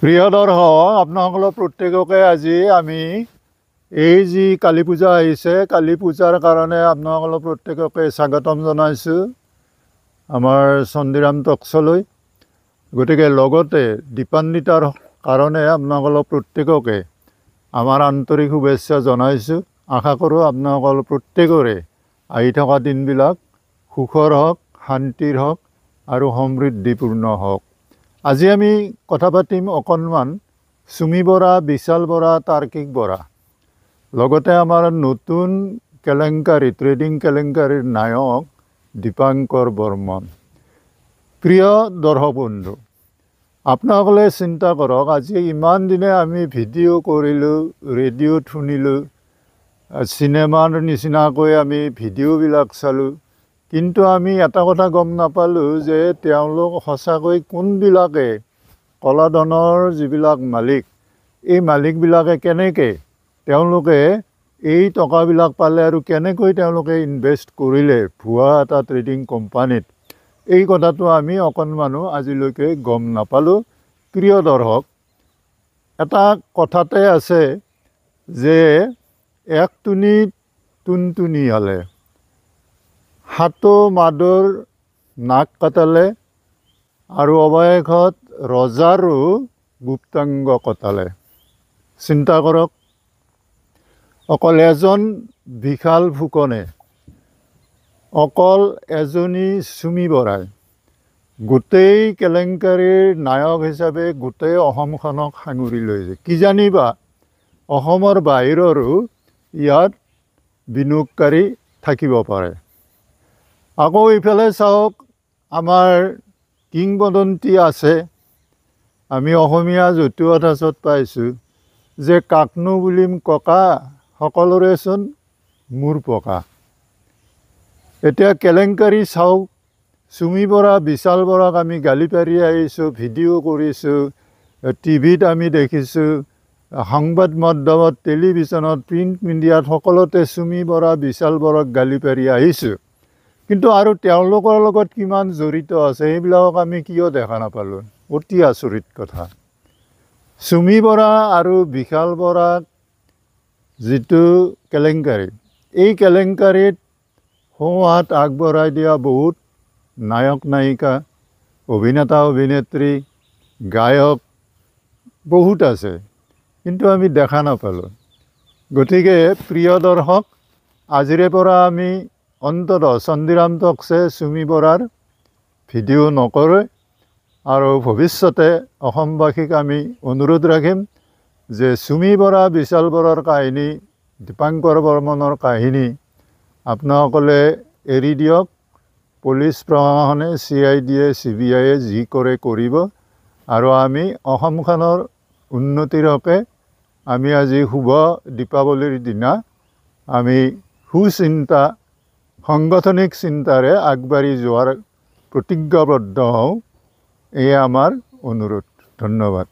প্ৰিয় দৰ্শক, আপোনাসকলৰ প্ৰত্যেককে আজি আমি এই যি কালী পূজা আহিছে, কালী পূজাৰ কাৰণে আপোনাসকলৰ প্ৰত্যেককে স্বাগতম জনাইছোঁ আমাৰ চণ্ডীৰাম টকছলৈ। গতিকে লগতে দীপান্বিতাৰ কাৰণে আপোনাসকলৰ প্ৰত্যেককে আমাৰ আন্তৰিক শুভেচ্ছা জনাইছোঁ। আশা কৰোঁ আপোনাসকল প্ৰত্যেকৰে আহি থকা দিনবিলাক সুখৰ হওক, শান্তিৰ হওক আৰু সমৃদ্ধিপূৰ্ণ হওক। আজি আমি কথা পাতিম অকণমান চুমি বৰা, বিশাল বৰা, তাৰ্কিক বৰা, লগতে আমাৰ নতুন কেলেংকাৰী, ট্ৰেডিং কেলেংকাৰীৰ নায়ক দীপাংকৰ বৰ্মন। প্ৰিয় দৰ্শক বন্ধু, আপোনাসকলে চিন্তা কৰক, আজি ইমান দিনে আমি ভিডিঅ' কৰিলোঁ, ৰেডিঅ'ত শুনিলোঁ, চিনেমাৰ নিচিনাকৈ আমি ভিডিঅ'বিলাক চালোঁ, কিন্তু আমি এটা কথা গম নাপালোঁ যে তেওঁলোক সঁচাকৈ কোনবিলাকে কলা ধনৰ যিবিলাক মালিক, এই মালিকবিলাকে কেনেকৈ তেওঁলোকে এই টকাবিলাক পালে আৰু কেনেকৈ তেওঁলোকে ইনভেষ্ট কৰিলে ভুৱা এটা ট্ৰেডিং কোম্পানীত, এই কথাটো আমি অকণমানো আজিলৈকে গম নাপালোঁ। প্ৰিয় দৰ্শক, এটা কথাতে আছে যে এক টুনি টুনটুনি হ'লে সাতো মাদুৰ নাক কটালে আৰু অৱশেষত ৰজাৰো গুপ্তাংগ কটালে। চিন্তা কৰক, অকল এজন বিশাল ফুকনে, অকল এজনী চুমি বৰাই গোটেই কেলেংকাৰীৰ নায়ক হিচাপে গোটেই অসমখনক সাঙুৰি লৈছে। কিজানিবা অসমৰ বাহিৰৰো ইয়াত বিনিয়োগকাৰী থাকিব পাৰে। আকৌ ইফালে চাওক, আমাৰ কিংবদন্তি আছে, আমি অসমীয়া জতুৱা ঠাঁচত পাইছোঁ যে কাকনো বুলিম ককা, সকলোৰেচোন মূৰ পকা। এতিয়া কেলেংকাৰী চাওক, চুমি বৰা, বিশাল বৰাক আমি গালি পাৰি আহিছোঁ, ভিডিঅ' কৰিছোঁ, টিভিত আমি দেখিছোঁ, সংবাদ মাধ্যমত, টেলিভিশ্যনত, প্ৰিণ্ট মিডিয়াত সকলোতে চুমি বৰা, বিশাল বৰাক গালি পাৰি আহিছোঁ। কিন্তু আৰু তেওঁলোকৰ লগত কিমান জড়িত আছে সেইবিলাকক আমি কিয় দেখা নাপালোঁ? অতি আচৰিত কথা। চুমি বৰা আৰু বিশাল বৰাক যিটো কেলেংকাৰী, এই কেলেংকাৰীত সোঁহাত আগবঢ়াই দিয়া বহুত নায়ক নায়িকা, অভিনেতা অভিনেত্ৰী, গায়ক বহুত আছে, কিন্তু আমি দেখা নাপালোঁ। গতিকে প্ৰিয় দৰ্শক, আজিৰে পৰা আমি অন্ততঃ চণ্ডীৰাম টকছে চুমি বৰাৰ ভিডিঅ' নকৰে আৰু ভৱিষ্যতে অসমবাসীক আমি অনুৰোধ ৰাখিম যে চুমি বৰা, বিশাল বৰাৰ কাহিনী, দীপাংকৰ বৰ্মনৰ কাহিনী আপোনাসকলে এৰি দিয়ক। পুলিচ প্ৰশাসনে, চি I ডিয়ে, চি বি আইয়ে যি কৰে কৰিব, আৰু আমি অসমখনৰ উন্নতিৰ হকে আমি আজি শুভ দীপাৱলীৰ দিনা আমি সুচিন্তা, সাংগঠনিক চিন্তাৰে আগবাঢ়ি যোৱাৰ প্ৰতিজ্ঞাবদ্ধ হওঁ। এয়ে আমাৰ অনুৰোধ। ধন্যবাদ।